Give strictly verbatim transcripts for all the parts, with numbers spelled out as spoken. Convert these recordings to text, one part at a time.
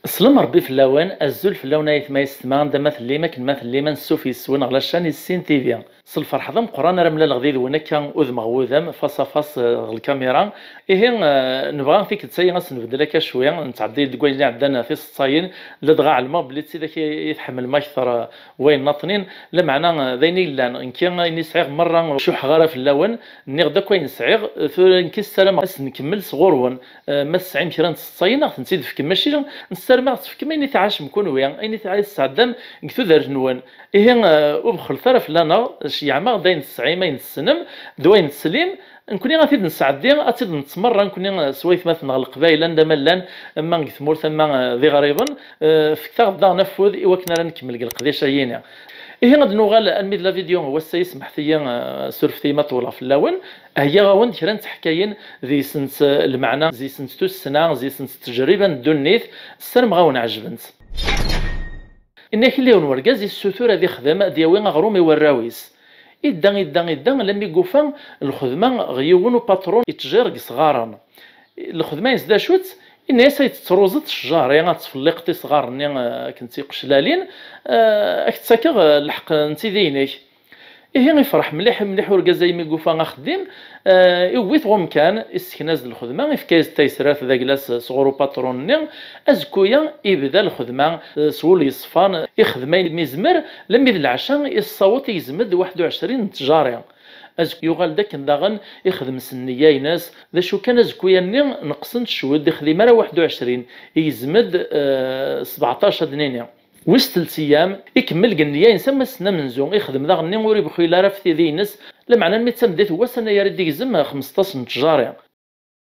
Slam Rebbi fell-awen, azul fell-awen ayetma yessetma, anda ma tellim, akken ma tellim, ansuf yes-wen ɣer la chaîne Issin T V. S lferḥ d ameqqran ara mlaleɣ did-wen akka udem ɣer wudem, face à face, eh, ɣer lkamira. Ihi, eh, nebɣa tikkelt-agi ad s-nbeddel akka cwi, nettɛeddi deg wayen iɛeddan tiseḍsayin, ladɣa ɛelmeɣ belli d tidak i, i tḥemmlem akter, eh, wayen naṭnin, lameɛna, eh, d ayen i yellan. Nekki ayen i sɛiɣ merra ur cuḥḥeɣ ara fell-awen, nniɣ-d akk ayen sɛiɣ, tura nekki ssarameɣ ad s-nkemmel sɣur-wen. Eh, ma tesɛim kra n tseḍsayin, ad ɣ-tent-id-tefkem, mačči nessarem ad ɣ-tefkem ayen i tɛacem kunwi, ayen i tɛa-, tesɛeddam deg tudert-nwen. Ihi, eh, ur bexxlet ara fell-aneɣ, ceyyɛem-aɣ-d ayen tesɛim, ayen tessnem, d wayen teslim, nekkni ad t-id-nesɛeddi, ad tt-id-neṭṭes merra nekkni, eh, s waytmaten-nneɣ Leqbayel, anda ma llan, ama deg tmurt, ama, eh, d iɣriben, eh, fket-aɣ-d daɣen afud i wakken ara nkemmel deg leqdic-ayini. Ihi ad nuɣal almi d la vidéo n wass-a, smeḥt-iyi, eh, surfet-iyi ma ṭewleɣ fell-awen. Heyyaɣ-awen-d kra n teḥkayin deg-sent, eh, lmeɛna, deg-sent tussna, deg-sent ttejriba n ddunit, ssarameɣ ad wen-ɛejbent. Inna-k yiwen wergaz yessutur ad ixdem, ad d-yawi aɣrum i warraw-is. Idda, idda, idda, lammi yufa lxedma ɣer yiwen upatrun ittjir deg isɣaren. Lxedma-ines d acu-tt? Inna-yas: "Ay tettruẓeḍ ccjari, ad tfelliqeḍ isɣaren-nni, eh, akken d tiqeclalin, eh, ad k-ttakeɣ, eh, lḥeqq n tidi-inek." Ihi ifreḥ mliḥ, mliḥ urgaz-a imi yufa axeddim, eh, iwwi-t ɣer umkan, issekna-as-d lxedma, ifka-yas-d tayesrart d agla-s sɣur upatrun-nni. Azekku-ya, ibda lxedma, eh, s wul yeṣfan, ixdem ayen mi yezmer, lammi d lɛecṛa, yessaweḍ igzem-d waḥed u ɛecrin n ttjari. Azekku yuɣal-d akken daɣen ixdem s nneyya-ines, d acu kan azekku-ya-nni neqsent cwiṭ, ixdim ara waḥed u ɛecrin, igzem-d, eh, sbeɛṭac ad nini. Wis telt eyyam, ikemmel deg nneyya-ines am ass-n amenzu, ixdem daɣen-nni ur ibxil ara ɣef tidi-ines, lameɛna mi d tameddit n wass anagar i d-igzem xmesṭac n ttjari.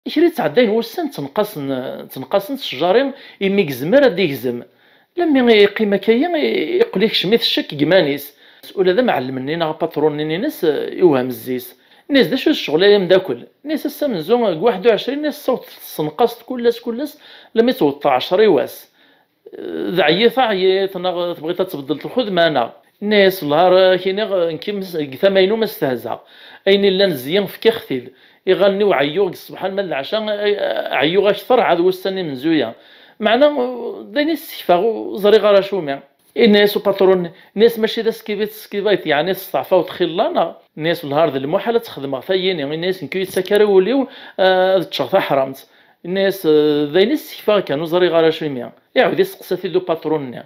Kra yettɛeddayen wussan ttenqasen, ttenqasent ttjari imi yezmer ad d-igzem. Lammi yeqqim akka-yi, yeqqel ikcem-it ccek deg iman-is. Ula d amɛellem-nni neɣ apatṛun-nni-ines iwhem zzi-s. Inna-yas: "D acu d ccɣel ay ameddakel?" Inna-yas: "Ass amenzu deg waḥed u ɛecrin, inna-yas, tessaweḍ tessenqaseḍ kullas, kullas, lammi tewweḍ ɛecṛa i wass." "D ɛyiḍ, ɛyiḍ, neɣ tebɣiḍ ad tbeddleḍ lxedma, neɣ?" Inna-yas: "Lhar, ad k-iniɣ, nekki mes-, deg tama-inu ma stehzaɣ. Ayen illan zzi, fkiɣ-t-id. Iɣallen-iw ɛeyyuɣ deg ṣṣbeḥ alma d leɛca, ɛeyyuɣ akteṛ ɛad wussan imenzuya. Meɛna, d ayen i ssekfeɣ, ur ẓriɣ ara acumi." Inna-yas upatrun, inna-yas: "Mačči d askibi teskibayt, yeɛni testeɛfaḍ xilla, neɣ?" Inna-yas: "Lhar, d lmuḥal ad t-xedmeɣ tayini." Inna-yas: "Nekk ur yettak ara wul-iw, eh, ad ččeɣ taḥramt." Inna-yas: "Eh, d ayen i ssekfeɣ kan, ur ẓriɣ ara acimi." Iɛawed isteqsa-t-id upatrun-nni.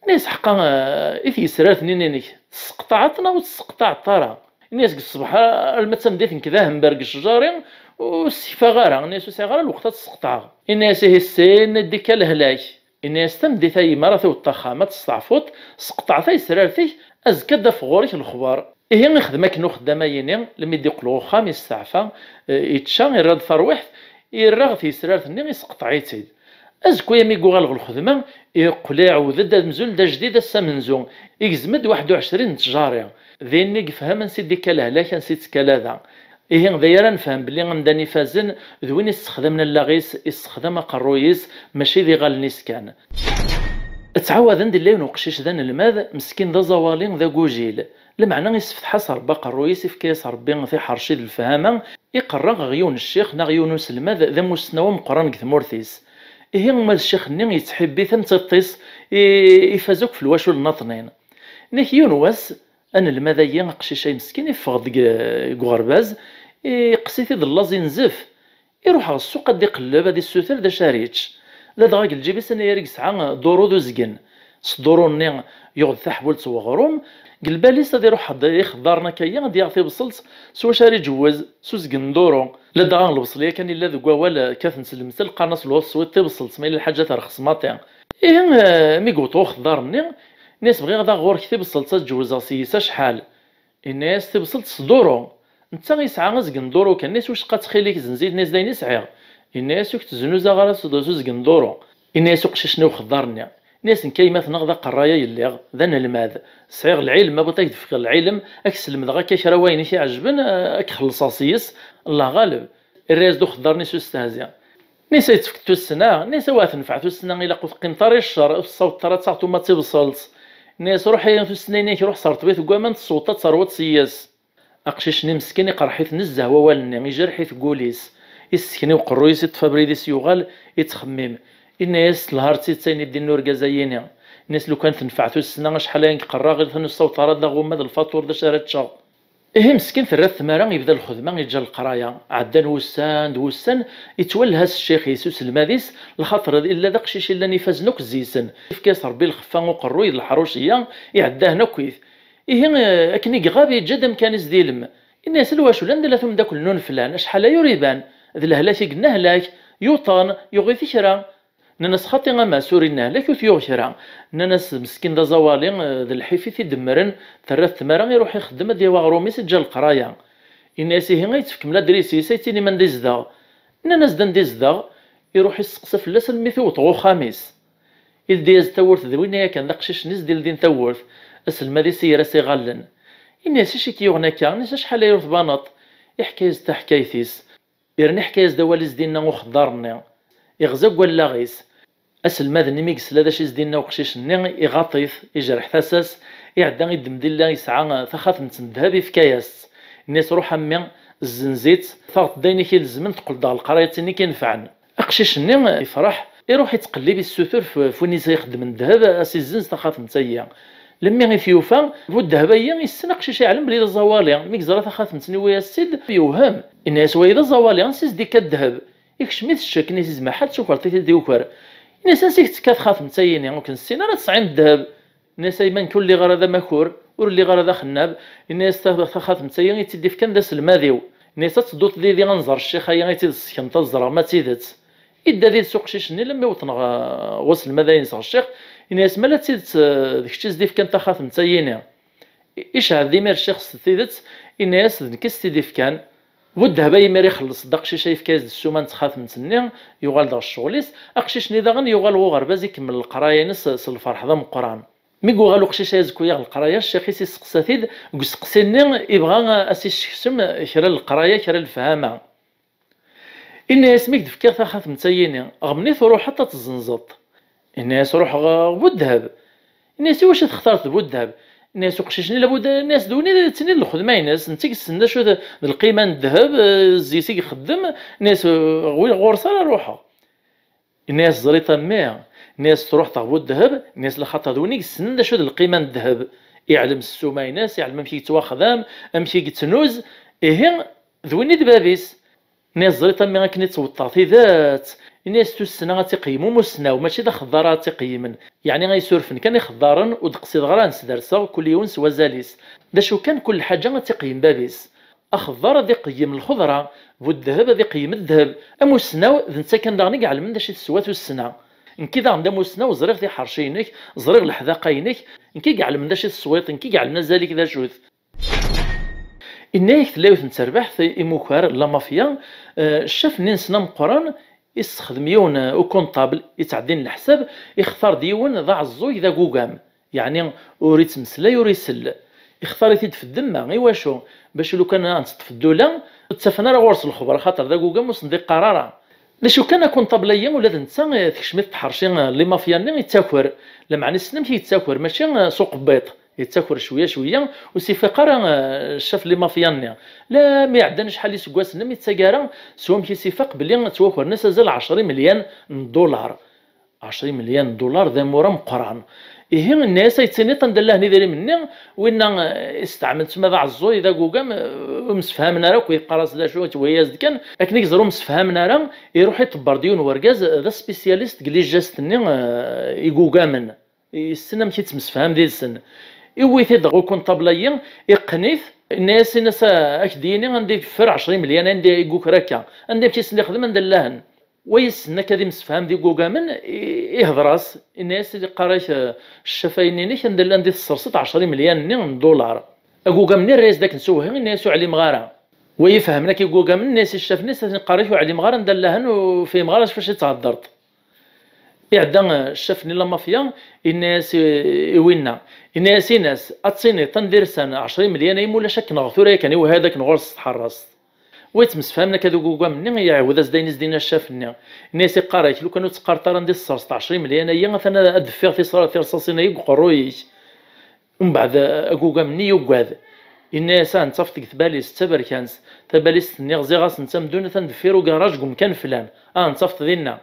Inna-yas: "Ḥqa, eh, i tyesrartin-inek, tesseqṭaɛeḍ neɣ ur tesseqṭaɛeḍ ara?" Inna-yas: "Deg ṣṣbeḥ alma d tameddit nekk d ahember deg ccjari, ur ssekfaɣ ara." Inna-yas: "Ur sɛiɣ ara lweqt ad t-sseqṭɛeɣ." Inna-yas: "Ihi ssin, ad d-ikka lehlak." Inna-yas: "Tameddit-a yemma ara tiweḍ axxam, ad testeɛfuḍ, seqṭeɛ tayesrart-ik, azekka ad d-afeɣ ɣur-k lexbar." Ihi ixdem akken uxeddam-ayini, lemmi d-iqqel ɣer uxxam, yesteɛfa, eh, ičča, irra-d tarwiḥt, irra ɣer teyesrart-nni, iseqṭeɛ-itt-id. Azekka-ya mi yuɣal ɣer lxedma, iqqel iɛawed-d amzun d ajdid ass amenzu, igzem-d waḥed u ɛecrin n ttjari. Din i yefhem ansi d-ikka lehlak, ansi d-tekka lada. Ihi d aya ara nefhem belli amdan ifazen d win issexdamen allaɣ-is, issexdam aqerruy-is, mačči d iɣallen-is kan. Ttɛawaden-d illa yiwen uqcic d anelmad, meskin d aẓawali, d agujil. Lameɛna issefteḥ-as Ṛebbi aqerruy-is, ifka-yas Ṛebbi tiḥerci d lefhama, iqerra ɣer yiwen n ccix neɣ yiwen n uselmad d amussnaw ameqqran deg tmurt-is. Ihi uma d ccix-nni yettḥibbi-t am tiṭ-is, i-, ifaz akk f lwacul n aṭnin. Nek yiwen wass, anelmad-agi, aqcic-a meskin, iffeɣ-d deg, deg uɣerbaz, iqqes-it-id llaẓ inzef. Iruḥ ɣer ssuq ad d-iqelleb, ad issuter d acu ara yečč. Ladɣa deg lǧib-is anagar i yesɛa duru d uzgen. S duru-nni yuɣ-d taḥbult n weɣrum. Deg lbal-is ad iruḥ ad ixeddaren akka-ya, ad yaɣ tibṣelt s wacu ara iǧewwez, s uzgen n duru. Ladɣa lebṣel yakan illa deg wawal kkaten s lemtel, qqaren-as lweḍ teswiḍ tibṣelt, ma yella lḥaǧa terxes maṭi. Ihi, eh, mi yewweḍ uxeddar-nni, inna-yas: "Bɣiɣ daɣ ɣur-k tibṣelt ad ǧewwzeɣ s-yes acḥal." Inna-yas: "Tibṣelt s duru." Netta yesɛa azgen n duru kan, inna-yas: "Wicqa ttxil-k, zzenz-it", inna-yas: "D ayen i sɛiɣ." Inna-yas: "Ur k-tteznuzaɣ ara s, s uzgen n duru." Inna-yas uqcic-nni uxeddar-nni, inna-yas: "Nekk a gma-tneɣ d aqerray ay lliɣ, d anelmad. Sɛiɣ lɛilm, ma bɣiḍ ad k-d-fkeɣ lɛilm, ad k-slemdeɣ akka kra wayen i k-iɛejben, ad k-xellṣeɣ s-yes, Allah ɣaleb." Irra-yas-d uxeddar-nni s ustehzi. Inna-yas: "Ay tt-fkeɣ tussna?" Inna-yas: "Awa tenfeɛ tussna, ilaq ur teqqimeḍ ara i ccer, ur tessawḍeḍ ara ad taɣeḍ uma d tibṣelt." Inna-yas: "Ruḥ, ay tussna-inek, ruḥ serṭeb-it deg waman, tesweḍ ad terwuḍ s-yes." Aqcic-nni meskin iqerḥ-it nezzeh wawal-nni, ijreḥ-it wul-is. Issekni uqerruy-is, iṭṭef abrid-is, yuɣal ittxemmim. Inna-yas: "Telha d tidet ayen i d-inna urgaz-ayini." Inna-yas: "Lukan tenfeɛ tussna, acḥal aya i iqerra, ɣilet ur nessaweḍ ara d aɣumma d lfaṭur, d acu ara ččeɣ?" Ihi meskin terra-t tmara, yebda lxedma, yeǧǧa leqraya. Ɛeddan wussan d wussan, ittwelha s ccix-is, uselmad-is, lxaṭer illa d aqcic i llan ifazen akk zzi-sen. Yefka-yas Ṛebbi lxeffa uqerruy d leḥruciya, iɛedda-hen akkit. Ihi, eh, akken i iɣab, yeǧǧa-d amkan-is d ilem. Inna-yas: "Lwacu, landa-t umeddakel n uneflan? Acḥal aya ur iban. D lehlak i yenna hlak, yuṭen, yuɣ-it kra." Nnan-as: "Xaṭi a Mass, ur inna hlak, ur t-yuɣ kra." Nnan-as: "Meskin d aẓawali, eh, d lḥif i t-idemmren, terra-t tmara, iruḥ ixeddem ad yawi aɣrum-is, iǧǧa leqraya." Inna-yas: "Ihi, ay tefkem ladris-is, ay tinim anda izdeɣ?" Nnan-as-d anda izdeɣ, iruḥ isteqsa fell-as almi t-iwweḍ ɣer uxxam-is. Ildi-yas-d tawwurt d winna yakan, d aqcic-nni i s-d-ildin tawwurt, aselmad-is i ger-as iɣallen. Inna-yas: "Acu i k-yuɣen akka?" Inna-yas: "Acḥal aya ur tbaneḍ." Iḥka-yas-d taḥkayt-is. Irna iḥka-yas-d awal i s-d-inna uxeddar-nni. Iɣza deg wallaɣ-is. Aselmad-nni mi yesla d acu i s-d-inna uqcic-nni, iɣaṭ-it, ijreḥ tasa-s, iɛedda iddem-d illa yesɛa taxatemt n ddheb, ifka-yas-tt. Inna-yas: "Ruḥ a mmi, zzenz-itt, taɣeḍ-d ayen i k-ilezmen, teqqel-d ɣer leqraya, d tin i k-inefɛen." Aqcic-nni ifreḥ, iruḥ ittqellib, issutur f, f win i s-ixeddmen ddheb, a s-izzenz taxatemt-ayi. Lemmi i t-yufa, bu ddheb-ayi, issen aqcic, iɛlem belli d aẓawali. Mi yeẓra taxatemt-nni, yewwi-yas-tt-id, yewhem. Inna-yas: "Wayi d aẓawali, ansi i s-d-ikka ddheb?" Ikcem-it ccek, inna-yas: "Izmer ḥal d tukert i t-id-yuker." Inna-yas: "Ansi i k-tekka txatemt-ayini? Ur k-nessin ara tesɛim ddheb." Inna-yas: "Ay man, ur lliɣ ara d amakur, ur lliɣ ara d axennab." Inna-yas: "Ta-, taxatemt-ayi i tt-id-ifkan d aselmad-iw." Inna-yas: "Ad tedduḍ yid-i ad nẓer ccix-ayi, i tt-id-tessekneḍ, ad ẓreɣ ma d tidet." Idda did-s uqcic-nni, lemmi wwḍen ɣ-, ɣer uselmad-ayi-ines, ɣer ccix, inna-yas: "Ma la d tidet, eh, d kečč i s-d-ifkan taxatemt-ayini?" Icehhed imir ccix s tidet, inna-yas: "D nekk i s-tt-id-ifkan." Bu ddheb-ayi imir ixelleṣ-d aqcic-a, yefka-yas-d ssuma n txatemt-nni, yuɣal-d ɣer ccɣel-is. Aqcic-nni daɣen yuɣal ɣer uɣerbaz, ikemmel leqraya-ines s lferḥ d ameqqran. Mi yuɣal uqcic-a azekka-ya ɣer leqraya, ccix-is isteqsa-t-id, deg usteqsi-nni ibɣa a s-issekcem kra n leqraya, kra n lefhama. Inna-yas: "Mi k-d-fkiɣ taxatemt-ayini, ɣemni truḥeḍ ad tezzenzeḍ?" Inna-yas: "Ruḥeɣ ɣer bu ddheb." Inna-yas: "Iwacu textareḍ bu ddheb?" Inna-yas uqcic-nni: "Labud," inna-yas, "d win i d, d tin i d lxedma-ines, netta i yessnen d acu d, d lqima n ddheb, eh, zzi-s i ixeddem." Inna-yas: "Ɣur-, ɣur-s ara ruḥeɣ." Inna-yas: "Ẓriḍ a mmi," inna-yas, "truḥeḍ ɣer bu ddheb," inna-yas, "laxaṭer d win i yessnen d acu d lqima n ddheb. Iɛlem ssuma-ines, iɛlem amek i yettwaxdam, amek i yettnuz, ihi d win i d bab-is." Inna-yas: "Ẓriḍ a mmi, akken i ttweṭṭeɣ tidet." Inna-yas: "Tussna ad tt-iqeyyem umussnaw, mačči d axeddar ara tt-iqeyymen. Yeɛni ay surfen kan ixeddaren, ur d-qsideɣ ara ad n-sderseɣ, kul yiwen s wazal-is. D acu kan, kul lḥaǧa ad tt-iqeyyem bab-is. Axeddar ad iqeyyem lxeḍra, bu ddheb ad iqeyyem ddheb. Amussnaw d netta kan daɣen i iɛelmen d acu i teswa tussna. Nekki daɣen d amussnaw, ẓriɣ tiḥerci-inek, ẓriɣ leḥdaqa-inek, nekk i iɛelmen d acu i teswiḍ, nekk i iɛelmen azal-ik d acu-t." Inna-yak tella yiwet n terbaɛt imuker, la mafia, eh, ccaf-nni-nsen ameqqran, issexdem yiwen, eh, ukunṭabl yettɛeddin leḥsab, ixtar-d yiwen d aɛeẓẓug d agugam, yeɛni ur ittmeslay ur isell. Ixtar-it-id f ddemma, iwacu? Bac lukan ad n-teṭṭef ddula, ur ttafen ara ɣur-s lxeber, axaṭer d agugam ur sen-d-iqqar ara. D acu kan, akunṭabl-agi ula d netta, eh, tekcem-it tḥerci, eh, limafya-nni, yettaker. Lameɛna issen amek i yettaker, mačči, eh, s uqebbiṭ. Yettaker cwiya cwiya, ur s-ifaq ara, eh, ccaf limafya-nni. Lami ɛeddan acḥal iseggasen, am yettag ara, s wamek i s-ifaq belli ttwakren-as azal ɛecra imelyan n ddulaṛ. Ɛecra imelyan n ddulaṛ d amur ameqqran. Ihi, inna-yas: "Ay ttiniḍ anda llan idrimen-nni?" Winna, eh, isteɛmel-tt ma d aɛeẓẓuy, d agugam, eh, ur msefhamen ara akk, yeqqar-as d acu, yettwehhi-yas-d kan. Akken i yeẓra ur msefhamen ara, iruḥ iṭebber-d yiwen wergaz, eh, d aspisyalist deg lijast-nni, eh, igugamen. Yessen amek i yettemsefham did-sen. Iwwi-t-id ɣer ukunṭabl-agi, iqqen-it, inna-yas, inna-as: "A-, ad k-d-yini anda i yeffer ɛecra imelyan, anda i yuker akka, anda amek i sen-ixdem, anda llahen." Wa yessen akka ad imsefham d igugamen, i-, ihder-as, inna-yas: "Iqqar-ak, eh, ccaf-ayi-inek anda llan di tesserseḍ ɛecra imelyan-nni n ddulaṛ." Agugam-nni irra-yas-d akken s uwehhi, inna-yas: "Ur ɛlimeɣ ara." Wa ifehmen akka igugamen, inna-yas i ccaf-nni: "Iqqar-ak ur ɛlimeɣ ara anda llahen, ur fhimeɣ ara s wacu i theddreḍ." Iɛedda, eh, ccaf-nni lamafya, inna-yas i, i winna, inna-yas: "Ini-as ad tiniḍ anda i rsan ɛecra imelyan-ayi, ma ulac akken ɣer tura yakan, iwehha-d akken ɣur-s tḥerrast." Wa yettemsefhamen akka d ugugam-nni, iɛawed-as-d ayen i s-d-inna ccaf-nni. Inna-yas: "Iqqar-ak, lukan ur teqqareḍ ara anda i tesserseḍ ɛecra imelyan-ayi, atan ad d-ffiɣ tirṣaṣin-ayi deg uqerruy-ik." Umbeɛd, eh, agugam-nni yuggad. Yenna-yas: "Ah, nettafeḍ deg tbalizt, d taberkant. Tabalizt-nni ɣziɣ-as netta amdun, atan deffir ugaṛaj deg umkan flan. Ah, nettafeḍ dinna."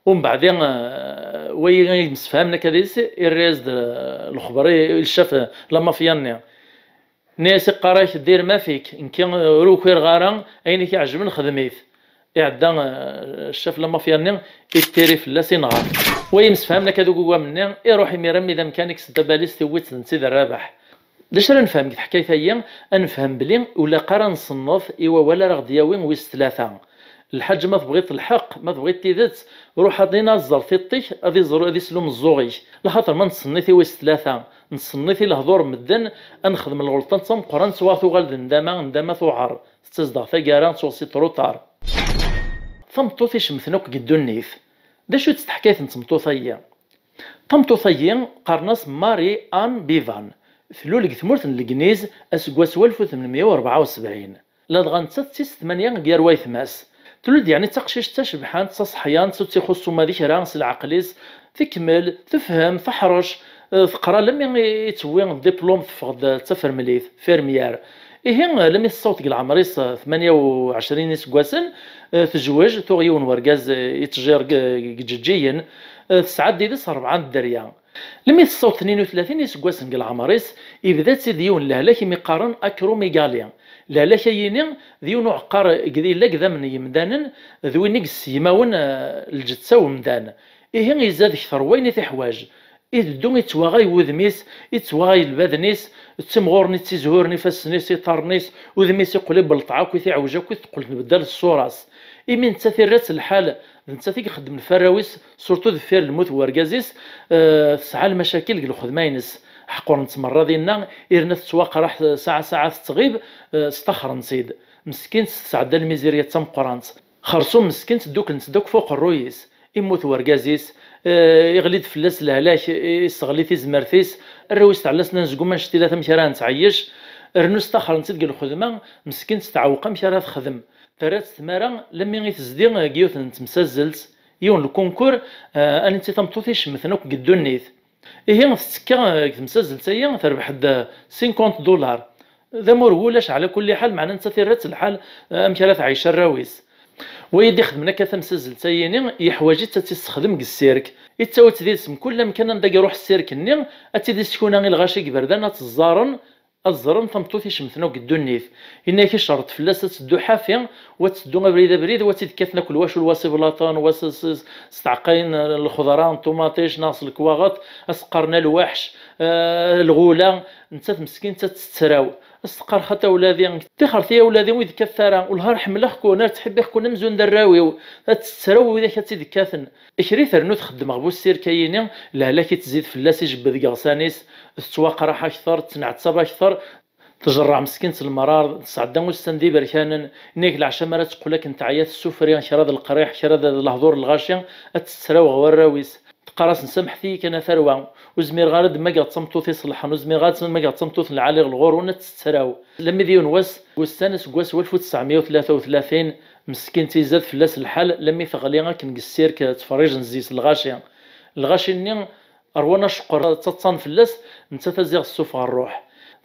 Umbeɛd, eh, wayi i msefhamen akka deg-s, irra-yas-d, eh, lexber i, i ccaf, eh, lamafya-nni. Nni-as: "Iqqar-ak dir ma fik, nekki ur ukireɣ ara, ayen i k-iɛejben xdem-it." Iɛedda, eh, ccaf lamafya-nni, ittiri fell-as, inɣa-t. Wa yemsefhamen akka deg ugam-nni, iruḥ imir armi d amkan, ikkes-d tabalizt, iwwi-tt d netta i d rrabeḥ. D acu ara nefhem deg teḥkayt-agi? Ad nefhem belli ur ilaq ara nsenneḍ i wawal ara ɣ-d-yawi wis tlata. Lḥaǧ ma tebɣiḍ lḥeqq, ma tebɣiḍ tidet, ruḥ ad inaẓer tiṭ-ik, ad iẓer, ad isel umeẓẓuɣ-ik. Laxaṭer ma nettsenniḍ i wis tlata, nettsenniḍ i lehdur n medden, ad nexdem lɣelṭa d tameqqrant, s waɣ tuɣal d ndama, ndama tuɛer, tettazdeɣ taggara, tuɣ si truṭar. Tameṭṭut icemten akk deg ddunit. D acu-tt teḥkayt n tmeṭṭut-agi? Tameṭṭut-agi qqaren-as Marie Anne Bevan. Tlul deg tmurt n Legniz aseggas walef u tmenmeyya u rebɛa u sebɛin. Ladɣa nettat d tis tmanya gar waytma-s. Tlul-d yeɛni d taqcict d tacebḥant, d taṣeḥyant, ur tt-ixuṣṣ uma d kra s leɛqel-is, tekmel, tefhem, teḥrec, eh, teqra almi i tewwi diplum, teffeɣ-d d tafremlit, firmyar. Ihi, almi tessaweḍ deg leɛmer-is, eh, tmanya u ɛecrin iseggasen, eh, tejwej, tuɣ yiwen wergaz, eh, ittjir deg, deg iǧeǧǧigen, eh, tesɛa-d yid-s rebɛa n dderya. Lmi tessaweḍ tnin u tlatin iseggasen deg leɛmer-is, ibda-tt-id yiwen n lehlak imi qqaren acromégalie. Lehlak-ayini d yiwen uɛeqqar deg d yella deg idammen n yemdanen, d win i yessegmawen, eh, lǧetta n umdan. Ihi izad kter n wayen i t-iḥwaǧ. Iteddu ittwaɣay wudem-is, ittwaɣay lbaden-is, ttimɣuren, ittizhuren ifassen-is, iṭarren-is, udem-is iqqel ibelṭeɛ akk, itiɛwej akk, teqqel tbeddal ṣṣura-s. Imi nettat irra-tt lḥal, d nettat i ixeddmen f warraw-is, surtout deffir lmut n wergaz-is, eh, tesɛa lmacakil deg lxedma-ines. Ḥeqren-tt merra dinna, irna tettwaqraḥ saɛa saɛa tettɣib, eh, staxren-tt-id. Meskint tesɛedda lmizirya d tameqqrant. Xersum meskint dduklen-tt-id akk f uqerruy-is. Immut wergaz-is, eh, iɣli-d fell-as lehlak, isseɣli tizmert-is, arraw-is tɛella-sen anezgum annect-ila amek ara nettɛeyyic, rnu staxren-tt-id deg lxedma, meskint teɛweq amek ara texdem. Terra-tt tmara, lemmi i tezdi deg yiwet n temsazzelt, yiwen n lkunkur, eh, aniti tameṭṭut icemten akk deg ddunit. Ihi tettekka deg temsazzelt-agi, terbeḥ-d cinquante dollars. D amur n wulac, ɛla kulli ḥal, meɛna nettat irra-tt lḥal, eh, amek ara tɛeyc arraw-is. Wayi d-ixedmen akka tamsazzelt-ayini, yeḥwaǧ-itt ad tt-issexdem deg ssirk. Ittawi-tt did-s mkul amkan anda i iruḥ ssirk-nni, ad tt-id-issekuna i lɣaci deg iberdan, ad tt-ẓẓaren, ad ẓren tameṭṭut icemten akk deg ddunit. Yenna-yak icerreḍ fell-as ad teddu ḥafi, wa ad teddu abrid abrid, wa ad tt-id-kkaten akk lwacu, lwasiblaṭen, wa s, s, s, s tɛeqqayin n lxeḍra, n ṭumaṭic, neɣ s lekwaɣeḍ, ad s-qqaren alwaḥc, eh, lɣula, nettat meskint ad tettraw. Ad s-teqqar xaṭi a wladi, tixret i a wladi ur yi-d-kkatet ara, wellah ar ḥemmleɣ-ken, ar ttḥibbiɣ-ken amzun d arraw-iw, ad tettraw widak ad tt-id-kkaten. Kra i ternu txeddem ɣef ussirk-ayini, lehlak i tzid fell-as, ijebbed deg iɣsan-is, tettwaqraḥ akter, tettenɛettab akter, tjerreɛ meskint lemrar, tesɛedda ussan d iberkanen, nnig leɛca mi ara teqqel akken teɛya tessufri kra d leqriḥ, kra d lehdur n lɣaci, ad tettraw ɣer warraw-is. Teqqar-asen: "Samḥet-iyi kan a tarwa, ur zmireɣ ara ad d-mmageɣ d tameṭṭut iṣelḥen, ur zmireɣ ara ad d-mmageɣ d tameṭṭut n lɛali ɣer lɣur-wen", ad tettraw. Lammi d yiwen wass, wussan, aseggas walef u tesɛemya u tlata u tlatin, meskint izad fell-as lḥal, lammi teɣli akken deg ssirk, ttferrijen zzi-s lɣaci. Lɣaci-nni, rwan aceqqer, ttaḍsan fell-as, nettat ad s-iɣ tessufeɣ rruḥ.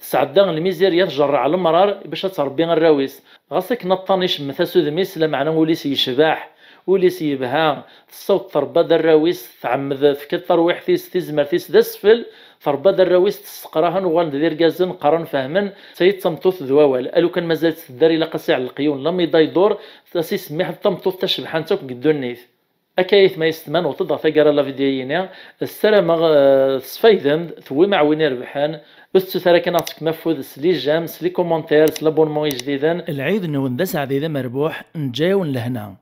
Tesɛedda lmizirya, tjerreɛ lemrar bac ad tṛebbi arraw-is. Ɣas akken aṭṭan icemmet-as udem-is, lameɛna ul-is yecbeḥ, ul-is yebha, tessaweḍ tṛebba-d arraw-is, tɛemmed tefka-d tarwiḥt-is, tizmert-is d asfel, tṛebba-d arraw-is, tesseqraḥen, uɣalen d irgazen, qqaren, fehmen, d tayi d tameṭṭut d wawal. Alukan mazal-tt tedder, ilaq ad s-iɛelleq yiwen lamiḍa yeddor, ad s-isemmi d tameṭṭut tacebḥant akk deg ddunit. Akka aytma yessetma, newweḍ-d ɣer taggara n la vidéo-yini. Ssarameɣ, eh, tesfaydem-d, tewwim aɛwin irebḥen. Ur tettut ara kan ad aɣ-tefkem afud s les j'aime, s les commentaires, s les abonnements ijdiden. Lɛid-nwen d aseɛdi d amerbuḥ, neǧǧa-yawen lehna.